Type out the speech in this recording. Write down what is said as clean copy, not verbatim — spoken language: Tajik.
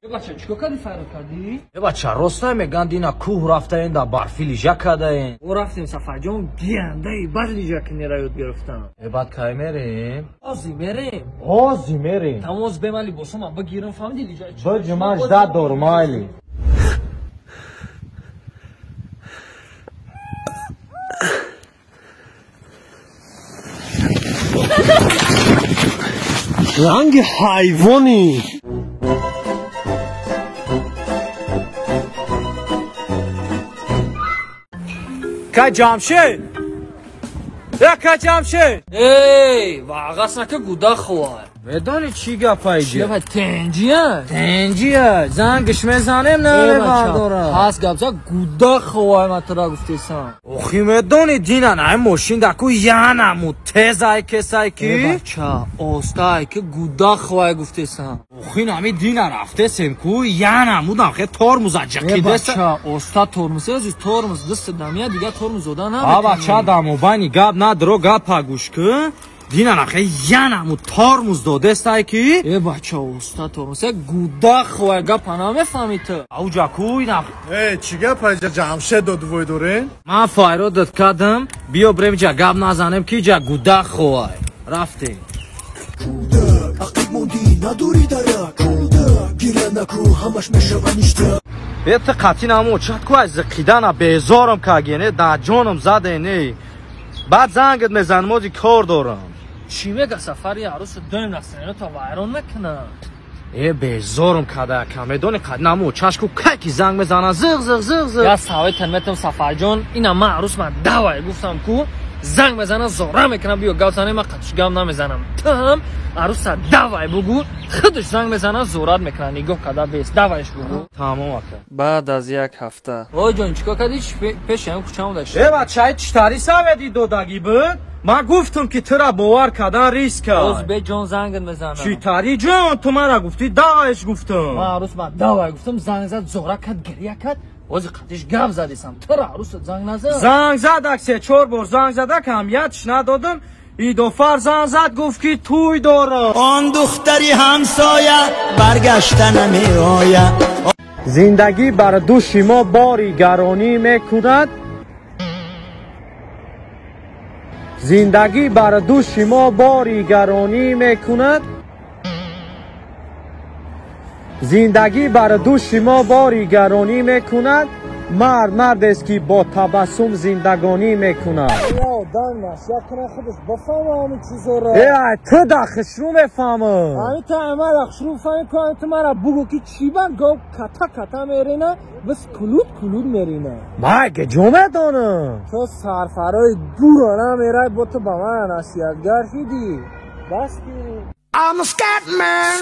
Бача, чико кади файрод кардӣ? Э бача, рост намеган дина кӯҳ рафтаен, да барфи лижа кадаен. О рафтем Сафарҷон, гияндаи бад лижа кинера ёд гирифтам. Э бад кай мерем? Ҳозир мерем. Ҳозир мерем. Тамоз бема либосома бигирам, фаҳмиди лижа. Биҷумаш дадор майли. Ранги ҳайвонӣ. Ка Ҷамшед! Я ка Ҷамшед! Эй, вағас нака гуда хӯар. Медонӣ чӣ гапа иҷа? Чӣ тенҷия? Тенҷия. Зангш мезанем, намебардорам. Ҳаст гап за гуда хӯар ма тура гуфтесам. Охи медонӣ дина най мошин даку янаму тезай кесай ки? Э бача, остай ки гуда хӯар гуфтесам. Охи нами дина рафтесем ку янамудам хе тормуза ҷақидеса. Э бача, оста тормуз, ҳозир тормуз даст дамия дига тормуз дода наметавонӣ. А бача, дамобайни гап надро гапа гӯш кун. Дина нахе янаму тормуз додестай ки? Э бача, оста тормуз, э гуда хӯар гапа намефаҳмӣ ту. Ауҷа ку ина. Э, чӣ гапа иҷа Ҷамшед додвой дорен? Ман файродат кардам, биё брем иҷа гап назанем ки иҷа гуда хӯай. Рафтем. Кӯдак, ақиб мондӣ, надорӣ дарак. Кӯдак, гиря наку, ҳамаш мешава ништа. Э ту қатъи намо чат ку аз зиқидана безорам кагене, да ҷоном заде не. Баъд зангат мезанам, ози кор дорам. Чӣ мега сафари арӯсу доим настроениято вайрон мекунад? Э безорам када яка, медони қад намо чашку кай ки занг мезана зиқ зиқ зиқ зиқ. Я савет метам Сафарҷон, ина ман арӯс ман давай гуфтам ку занг мезана зора мекунам, биё гап занем, ман қатиш гап намезанам. Ту ҳам арӯса давай бугу, худаш занг мезана зорат мекунад, нигоҳ када бес, давайш бугу. Тамом ака. Баъд аз як ҳафта. Ой ҷон, чикор кардӣ? Пеши ҳам кӯчаам дашт. Э бача, читари саведи додагӣ буд? Ман гуфтам ки тура бовар кардан риск аст. Боз бе ҷон зангат мезанам. Читари ҷон, ту мара гуфтӣ давайш гуфтам. Ман арӯс ман давай гуфтам, занг зад, зора кард, гиря кард. Бози қатиш гап задисам. Тура арӯсат занг назад. Занг задак, се-чор бор занг задак, ҳамиятш надодам. Идофар занг зад, гуфт ки тӯй дорам. Он духтари ҳамсоя баргашта намеояд. Зиндагӣ бар дӯши мо бори гаронӣ мекунад. Зиндагӣ бар дӯши мо бори гаронӣ мекунад. Зиндагӣ бар дӯши мо бори гаронӣ мекунад. Мард мардест ки бо табассум зиндагонӣ мекунад. Одам насиҳат кунад, худаш бифаҳма ҳамин чизоро. Э, ту да хушрӯ мефаҳмӣ. Ҳамин ту мара хушрӯ фаҳмӣ ку, ҳамин ту мара бугӯ ки чӣ ба гов ката ката мерина, бас кулут кулут мерина. Ман ҷо медонам. Ту сарфарои дуро намерай, бо ту ба ман насиҳатгар шудӣ. Бас ки. I'm a scat man.